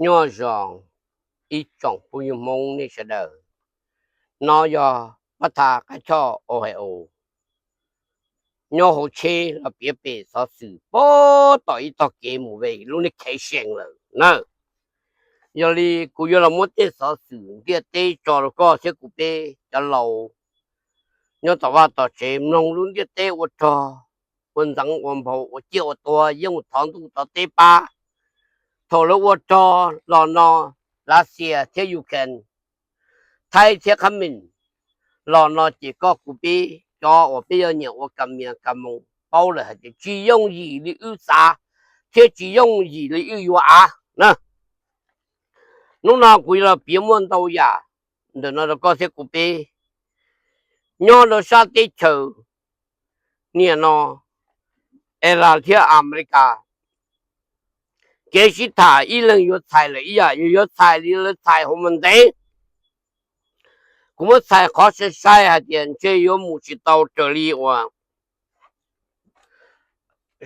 Nyob zoo ib tsoom phooj ywg Hmoob nej sawv daws. No yog pab tha qab choj Ohio, nyob hauv tsheb los piav pem xov xwm puag tom ib tog kev mus ve lub niag khev sees lawm na. Yog li kuv yuav los muab tej xov xwm ntiaj teb tso rau koj thiab kuv peb cov laus nyob tom vaj tom tsev mloog lub ntiaj teb ua rog, ua ntxeev ua nphau, ua ciaj ua tuag, yeej mus thov ntuj thov teb pab. Thaum lawv ua rog los no, Lav Xias thiab Ukraine, Thaib thiab Khab Mis los no ces koj kuv peb cov uas peb yuav nyiam ua ka mias ka moos paub lawm hais tias tsis yooj yim li wb xav thiab tsis yooj yim li wb yuav av na. Hnub no kuv yuav los piav muaj ntau yam ntawm no rau koj thiab kuv peb. Nyob rau sab teb chaws niaj no, Iran thiab Amelikas kev sib tham ib leeg yuav txhais lawm ib yam, yuav txhais li lawv txhais hauv mas ntev. Kuv muab txhais qhov sai sai hais tias ntshe yuav mus tsis tau raws li uas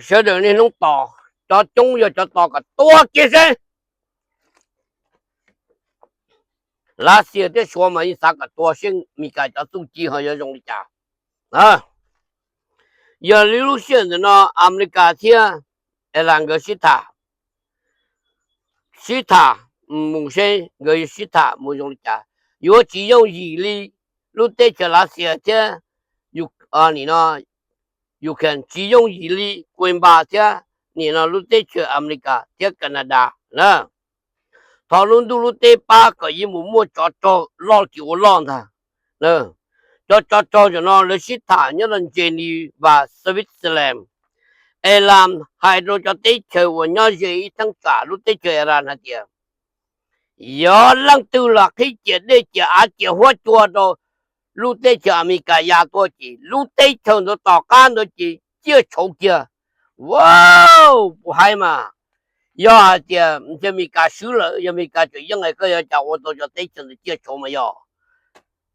sawv daws niaj hnub tos, cov coob yog cov tos kom tua kiag seb. Lav Xias thiab Suav mas yeej xav kom tua seb Mes Kas cov txuj ci ho yuav zoo li cas. Yog li lub sij hawm ntawm no Amelikas thiab Iran nkawd sib tham, sib tham mus seb nkawd sib tham mus zoo li cas. Yuav tsis yooj yim li lub teb chaws Lav Xias thiab nim no Ukraine, tsis yooj yim li Kuwait Npas thiab nim no lub teb chaws Amelikas thiab Canada na. Thov lub ntuj lub teb pab kom yeej mus muaj tsov rog loj tsis ua loj ntag. Cov tsov rog zaum no lawv sib tham nyob rau Geneva, Switzerland. Iran hais rau cov teb chaws uas nyob ze ib thaj tsam lub teb chaws Iran hais tias yog leej twg los qhib ciam dej ciam av ciam huab cua rau lub teb chaws Amelikas ya tuaj ces lub teb chaws ntawd tom qab ntawd ces ciaj tshauv kiag. Wow, kuv hais mas, yog hais tias ntshe Amelikas swb lawm, yog Amelikas tseem yeej es koj yuav cas ua tau cov teb chaws ntawd ciaj tshauv mas yog.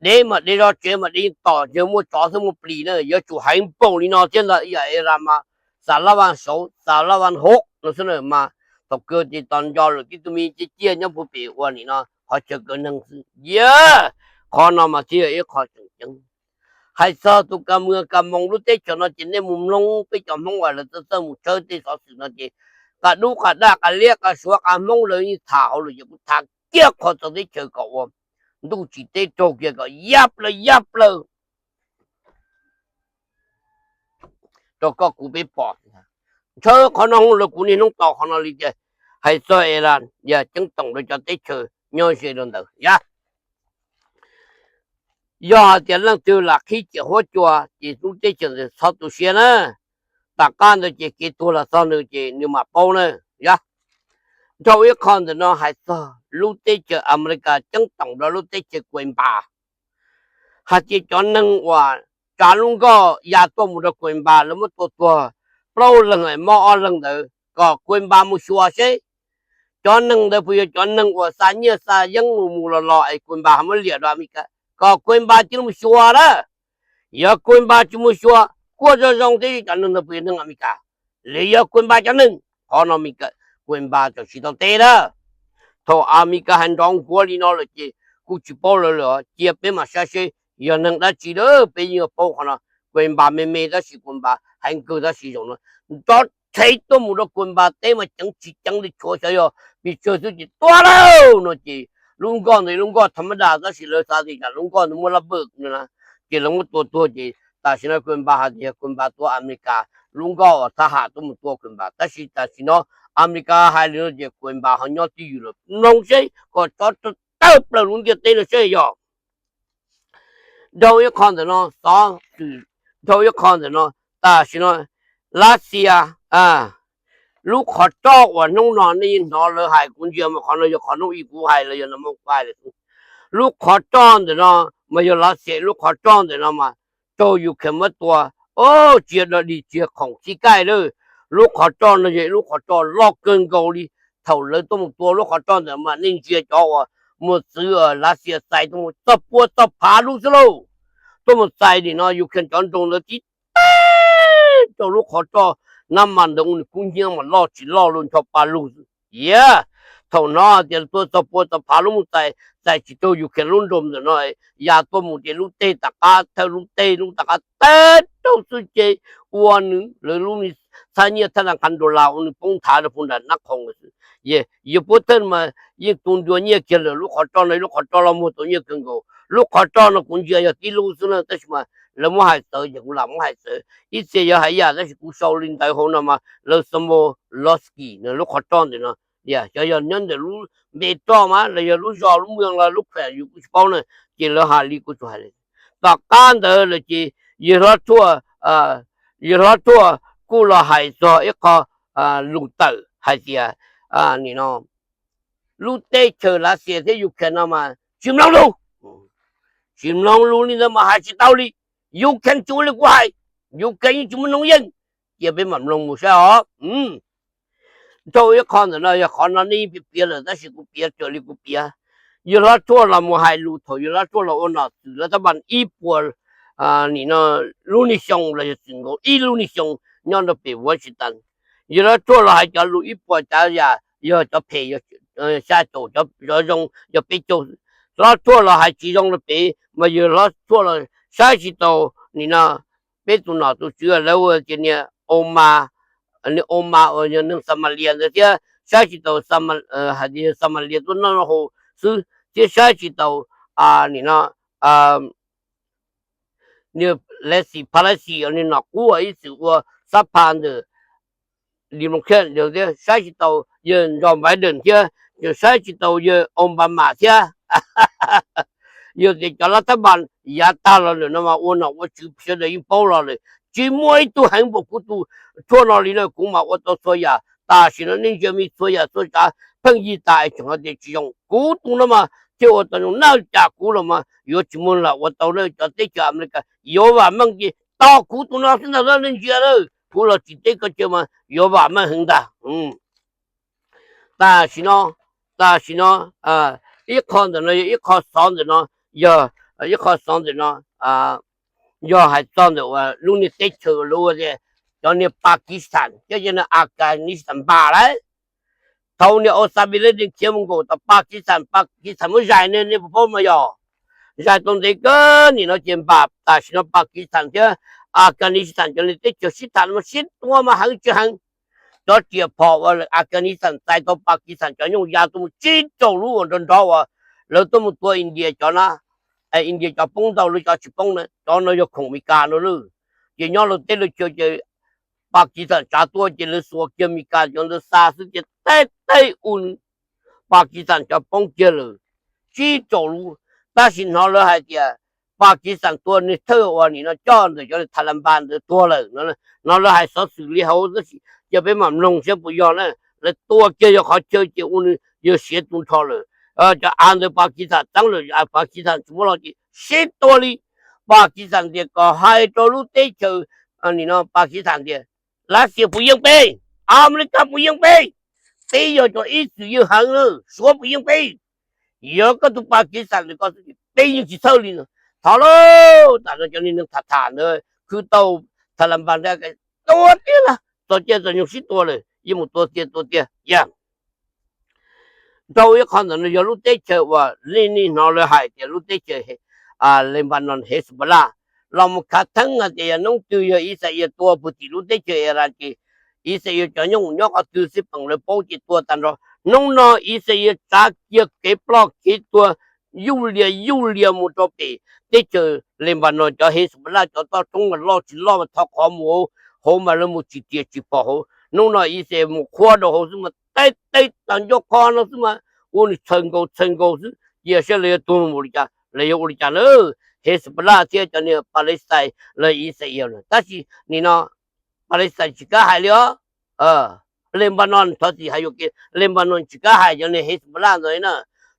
Dev mas dev zog, tsev mas dev yeej tom, ntshe muaj tsov xwb muaj plis na. Yuav tsum heev npaum li no thiab ntag, ib yam Iran mas xav lab vaj saud xav lab vaj hauv no xwb na mas. Thaum kawg ces tos nco lawm tib tug me ciaj ciaj nyob puag pem ua nim no qhov chaw kaw neeg xwb. Yog qhov no mas thiaj yog ib qho tseem ceeb. Hais txog tus ka muas ka moos lub teb chaws no ces nej mus mloog peb cov Hmoob uas lawv txawj txawj mus tshawb tej xov xwm no ces qa dub qa daj qa liab qa suav qa Hmoob lawv yeej tham hauv lawm, ces kuv tham kiag qhov txog teb chaws kom ua ntuj tsim teb raug kiag kom yab plaws yab plaws rau koj kuv peb pom. Ntshaw qhov no hauv lawv kuv niaj hnub tos qhov no li tias hais txog Iran yog ceeb toom rau cov teb chaws nyob ze rau ntawd yog. Yog hais tias leej twg lam qhib ciam huab cua ces lub teb chaws ntawd txhob tu siab na. Tom qab ntawd ces kev tuag los txog nws ces nws mam paub na. Yog dhau ib qho ntawm no hais txog lub teb chaws Amelikas ceeb toom rau lub teb chaws Kuwait Npas, hais tias cov neeg uas tsav lub nkoj ya tuaj mus rau Kuwait Npas lawv muab tua tuag plaub leeg es mob ob leeg ntawd kom Kuwait Npas mus xyuas seb cov neeg ntawd puas yog cov neeg uas xa nyiaj xa yeeb mus mus los los es Kuwait Npas ho muab liam rau Amelikas, kom Kuwait Npas cia li mus xyuas na. Yog Kuwait Npas tsis mus xyuas kuaj zoo zoo thiab cov neeg ntawd puas yog neeg Amelikas, los yog Kuwait Npas cov neeg, qhov no Kuwait Npas tseem tsis tau teb na. Thaum Amelikas hais nrov nkuav li no lawm ces kuj tsis paub lawv lawm, cia peb mam saib seb yog neeg dab tsi lawm peb yeej yuav paub qhov no. Kuwait Npas me me tab sis Kuwait Npas heev kawg tab sis zaum no nrov rhev tuaj mus rau Kuwait Npas teb mas ceev tsis ceev li tshuav xyov yog pes tsawg xwb ces tua lauj no ces lub nkoj ntawd lub nkoj tham mab das tab sis lawv xav tias lub nkoj ntawd muaj lab pawg no na, ces lawv muab tua tuag ces tam sim no Kuwait Npas hais tias yog Kuwait Npas tua Amelikas lub nkoj uas thab ham tuaj mus tua Kuwait Npas tab sis tam sim no Amelikas hais li no ces Kuwait Npas ho nyob twj ywm lawm. Mloog seb kom tsov tawg plaws lub ntiaj teb no seb yog. Dhau ib qho ntawm no xov xwm, dhau ib qho ntawm no tam sim no Lav Xias lub qhov roj uas hnub no nej yeej hnov lawv hais, kuv ntsia mas qhov no yog qhov hnub ib kuv hais los yog no muab kuv hais lawm xwb. Lub qhov roj ntawm no mas yog Lav Xias lub qhov roj ntawm no mas raug Ukraine muab tua, o, tsis yog dog dig tsis yog khoom xib kaij lawm. Lub qhov roj no yog lub qhov roj loj kawg nkaus li. Thaum lawv tuaj mus tua lub qhov roj ntawd mas nej ntsia cov uas mos txwv Lav Xias txais tuaj mus txog pua txog phav lub xwb lauj. Tuaj mus txais nim no Ukraine cov nroos ntawd tib teg rau lub qhov roj, nab mas ntawd ua nws kub hnyiab mas loj tsis loj li ncho pa lug xwb. Yog thaum hnov tias tuaj txog pua txog phav lub mus txais, txais tsis raug Ukraine lub nroos ntawm no, ya tuaj mus ces lub teg tom qab thawj lub teg lub tom qab tag raug xwb ces ua nws lawv lub txhab nyiaj thaj na qha dollar ua nws poob nthav rau puag nram nab qhoos xwb. Yog puab thawj mas yeej tu nrua nyiaj kiag lawm, lub qhov roj no lub qhov roj loj muag tau nyiaj kawg nkaus. Lub qhov roj no kuv ntsia yog tib lub xwb na, tab sis mas lawv muab hais txawv ces kuv lam muab hais txawv. Ib txhia yog hais yam tab sis kuv sau li ntawd hauv no mas lawv Smolensky no lub qhov roj ntawm no, xyov yog nyob ntawm lub npe roj mas los yog lub zos lub moos los lub kham yus kuj tsis paub na, ces lawv hais li kuv tsuas hais li. Tom qab ntawd lawm ces yawg hlob Trump, yawg hlob Trump kuj los hais txog ib qho lus tawm hais tias, nim no lub teb chaws Lav Xias thiab Ukraine no mas tsis mloog lus, tsis mloog lus li ntawd mas hais tsis tau li. Ukraine tsis ua li kuv hais, Ukraine yeej tsis muaj noob yeej, cia peb mam mloog mus saib os. Dhau ib qho ntawm no yog qhov no nej yeej piav piav lawm tab sis kuv piav raws li kuv piav. Yawg hlob Trump los mus hais lus thaum yawg hlob Trump los ua nom txwv lav thab npas ib puas, nim no lub niag xyoo los yog txwm nkaus ib lub niag xyoo nyob rau pem Washington. Yawg hlob Trump los hais cov lus ib puas tsav yam yog cov phem xya caum, cov zoo yog peb caug. Hlob Trump los hais tsis zoo rau pem mas yawg hlob Trump los saib tsis taus nim no peb tus nom tus tswv lawv ua tias niag Oma, niag Oma uas yog neeg Xamalias ntawd thiab saib tsis taus, hais tias yog Xamalias tuaj noj haus xwb thiab saib tsis taus nim no niag Nancy Pelosi uas niag nom qub ib txwm ua xab pha ntawm Democrat thiab saib tsis taus yawg Joe Biden thiab, saib tsis taus yawg Obama thiab. Yog tias cov lav thab npas yav tag los lawm no mas ua nom ua tswv sawv daws yeej paub los lawm, tsis muaj ib tug heev npaum kuv tus Trump no li na. Kuv mas ua tau txhua yam, tam sim no nej ntsia me txhua yam txhua tsav pheej yig tas es tseem hais tias tsis zoo. Kuv tus no mas thiaj ua tau zoo na, cas kuv los mas yuav tsis muaj lam ua tau na. Cov teb chaws Amelikas yuav vam meej ces tos kuv tus no xwb ntag na, nej ntsia na, kuv los tsim teb koj chaw mas yuav vam meej heev ntag. Tam sim no, tam sim no ib qho ntawm no yog ib qho xov ntawm no, yog ib qho xov ntawm no yog hais txog ntawm lub niag teb chaws lawv ua tias cov niag Pakistan thiab cov niag Afghanistan npam lawm. Thaum niag Osama bin Laden khiav mus nkaum tom Pakistan, Pakistan muab zais ne, nej puas paub mas yog zais tau ntev kawg nim no ces npam tam sim no Pakistan thiab Afghanistan cov niag teb chaws sib tham mas sib tua mas heev tsis heev. Cov riam phom uas Afghanistan txais tau Pakistan cov nyooj ya tuaj mus tsib rau lub uas nrov nrov uas lawv tuaj mus tua India cov na, India cov poob ntau lawv cov tsis poob na, cov no yog khoom Amelikas no lawm. Ces nyob lawv teb lawv chaw ces Pakistan tsav tuaj ces lawv xuas kiag Amelikas cov ntawd xa xwb ces teb teb u Pakistan cov poob kiag lawm tsib rau lub. Tab sis hnov lawv hais tias Pakistan tua niag thawj uas nim no coj ntawm cov Taliban ntawd tuag lawm no, lawv hais xov xwm li hauv tab sis cia peb mam mloog saib puas yog na. Lawv tua kiag yog qhov chaw ces ua nws yawg siav tu nrho lawm. Cov av ntawd Pakistan txeeb lawm, Pakistan tsis muab los ces sib tua li. Pakistan tias kom hais rau lub teb chaws nim no Pakistan tias Lav Xias puas yeej peb, Amelikas puas yeej peb, peb yog cov ib txwm yawg heev na, Suav puas yeej peb. Yog koj tus Pakistan ko peb yeej tsis txhawj li no. Thov lauj, tam no cov neeg tham tham ntawd khwv tau Taliban tua tiag lawm, txog caij txog nyoog sib tua lawm yeej mus tua tiag tua tiag. Yog dhau ib qho ntawm no yog lub teb chaws uas nej hnov lawv hais tias lub teb chaws Lebanon Hezbollah los mus khav theeb hais tias yog hnub twg yog Israel tua puag tim lub teb chaws Iran ces Israel cov nyooj nyob qhov twg xij peem lawv paub ces tua tag nrho. Hnub no Israel tsav kiag kev ploj kev tuag yuj lias yuj lias mus rau pem teb chaws Lebanon cov Hezbollah cov toj roob mas loj tsis loj mas thov qhov mus hauv mas lawv mus tsis riam tsis phom hauv. Hnub no Israel mus qhuav rau hauv xwb mas teb teb tag ncauj qhov no xwb mas ua nws txhaws nkaus txhaws nkaus xwb. Cia saib lawv yuav tuag mus li cas, lawv yuav ua li cas na. Hezbollah thiab cov niag Palestine los Israel na, tab sis nim no Palestine tsis kav hais li os. Lebanon thov txim hais yuam kev, Lebanon tsis kav hais cov niag Hezbollah ntawd na.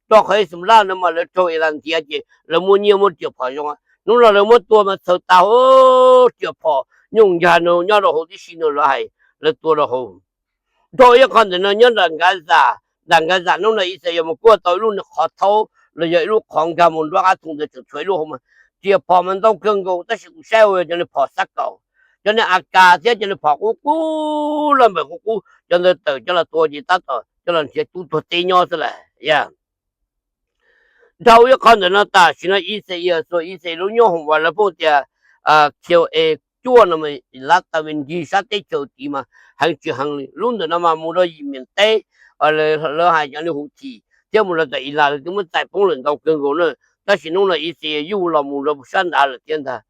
Rau qhov Hezbollah no mas lawv raug Iran ntiav ces lawv muaj nyiaj muaj riam phom zoo. Hnub no lawv muab tua mas txhaws tas hauv, riam phom nyooj ncag no nyob rau hauv tib si no lawv hais, lawv tua rau hauv. Dhau ib qho ntawm no nyob nram Gaza, nram Gaza hnub no Israel mus kuaj tau ib lub qhov thaub los yog ib lub qhov nkag mus nruab qab thoo ntawd tseem tshuav ib lub hauv mas riam phom mas ntau kawg nkaus tab sis kuv saib ua cov niag phom xab kaum, Cov niag A K thiab cov niag phom qub qub, loj npaum qub qub, cov ntawd tawm coj los tua ces tab tom coj los nrhiav tub tuag teb nyob xwb las. Dhau ib qho ntawm no tam sim no Ixayees, xuas Ixayees lub nyoob hoom uas lawv pheej tias Q A cuaj no mas Lataviv ncig sab teb chaws tid mas heev tsis heev li. Lub ntawm no mas mus rau yim miam teb, lawv hais cov niag Houthi thiab mus rau tom Iran lawv twb muab txais poob lawm ntau kawg nkaus na. Tab sis hnub no Ixayees yuj los mus rau sab nrad lawm thiab ntag.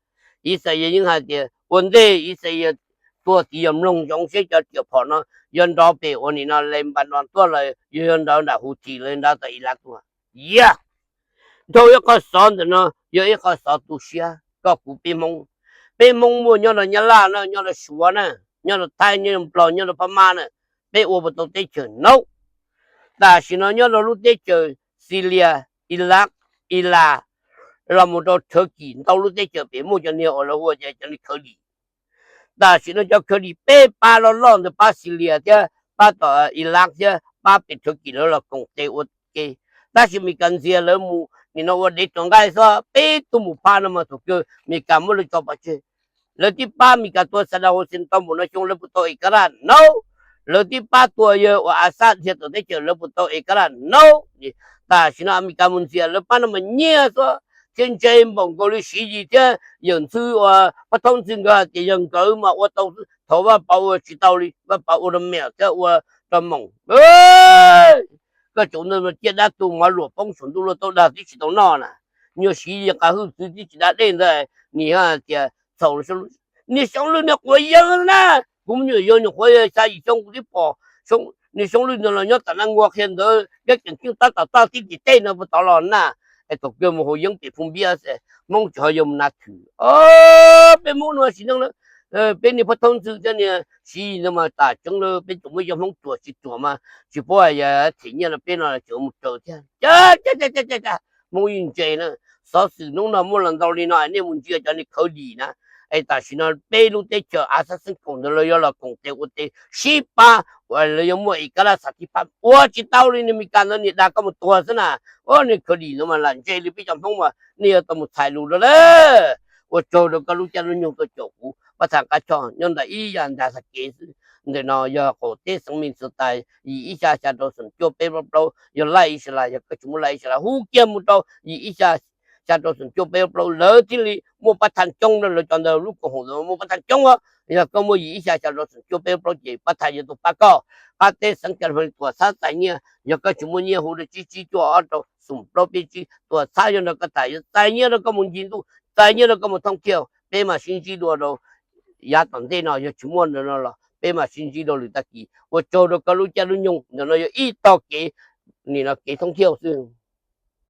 Ixayees yeej hais tias ua ntej Ixayees tuaj tid yog mloog zoo seb cov riam phom no yuav nrov pem uas nim no Lebanon tuaj los yog yuav nrov nram Houthi los yog nrov tom Iran tuaj. Yog dhau ib qho xov ntawm no yog ib qho xov tu siab koj kuv peb Hmoob. Peb Hmoob muaj nyob rau Nyab Laj na, nyob rau Suav na, nyob rau Thaib, nyob rau Nplog, nyob rau Phab Mab na, peb ua puas tau teb chaws? Nauj. Tam sim no nyob rau lub teb chaws Syria, Iraq, Iran, los mus rau Turkey ntau lub teb chaws pem muaj cov niag uas lawv hu ua cov niag khawv dim. Tam sim no cov khawv dim peb pab loj loj ntawd pab Syria thiab pab tom Iraq thiab pab pem Turkey lawv los koom tes ua ke. Tab sis Meskas ntxias lawv mus nim no ua dev rov nqaij xwb, peb tug mus phab no mas thaum kawg Meskas muab lawv tso pov tseg. Lawv twb pab Meskas tua Saddam Hussein tau npaum no xyoo lawv puas tau Iran? Nauj. Lawv twb pab tua yawg uas Assad dhia tom teb chaws lawv puas tau Iran? Nauj. Tam sim no Meskas mus ntxias lawv pab no mas nyiaj xwb thiab ntse npaum nkaus li Siv Yis thiab yawm ntxwv uas Pab Thaub Ntxwg nkawd hais tias yog nkawd mas ua tau xwb, thaum Vaj Pov ua tsis tau li, Vaj Pov ua rau meem thiab ua rau moos. Koj tseem ntawd mas ciaj dab tu mov luam poob saum ntuj luaj tau dag twb tsis tau noj na. Nyuag Siv Yis qas hwj txwv twb tsis da dej ntawd, nim hais tias txhaum niag Xyoob Lwj niag quav yeeb na. Kuv me nyuam yaus nyuam qhuav xya yim xyoo kuv twb pom niag Xyoob Lwj ntawd los nyob tom Naj Nkuaj Qhia ntawd, nyob Ceem Ceeb tab tom toj tib ceg teb no puag tod los na. Es thaum kawg mus haus yeeb pem Phoo Npiab xwb, Hmoob tsis ho yuav mus na thwm. Peb Hmoob no sim neej na, peb niag Pab Thaub Ntxwg thiab niag Siv Yis no mas tam tseeb lawm, peb tseem muaj yog Hmoob ruam tsis ruam mas tsis paub hais yog them nyiaj rau peb no tseem mus raws thiab. Hmoob yeej ntse na. Xov xwm hnub no muaj los ntau li no, nej mus ntsia cov niag khawv dim na. Es tam sim no peb lub teb chaws av xab xeeb koom ntawd lawv yuav los koom tes ua tes sib pab uas lawv yuav muaj Iran xas thib phab ua tsis tau li. Niag Meskas ntawd niag dag koj mus tuag xwb na. Ua niag khawv dim no mas lam ntse li peb cov Hmoob mas nej yuav tau mus txhais lus rau lawm. Ua tsaug rau koj lub caij lub nyoog tuaj caum kuv pab thaj qab choj nyob ntawm ib yam nrag xav kev xwb. Ntawm no yog qaum teb xeev Minnesota, yim ib xya xya rau xoom cuaj peb plaub plaub, yog laij Israel, yog koj tsis muaj laij Israel hu kiag mus rau yim ib xya xya rau xoom cuaj peb plaub, lawv thiaj li muaj pab thaj coob rau lawv cov ntawd lub koom haum ntawd muaj pab thaj coob os. Yog koj muaj yim ib xya xya rau xoom cuaj peb plaub ces pab thaj yuav tau pab koj. Qab teb xeev California tuam txhab txais nyiaj, yog koj tsis muaj nyiaj hu rau tsib tsib cuaj ob rau xoom plaub peb tsib, tuam txhab yuav nrog koj tham, yuav txais nyiaj rau koj mus ncig ntuj, txais nyiaj rau koj mus thooj thiaj. Peb mam sib ntsib dua rau yav tom ntej no, yog tsis muaj ntawm no los peb mam sib ntsib dua lwm tag kis. Ua tsaug rau koj lub caij lub nyoog, ntawm no yog ib tog kev, nim no kev thooj thiaj xwb.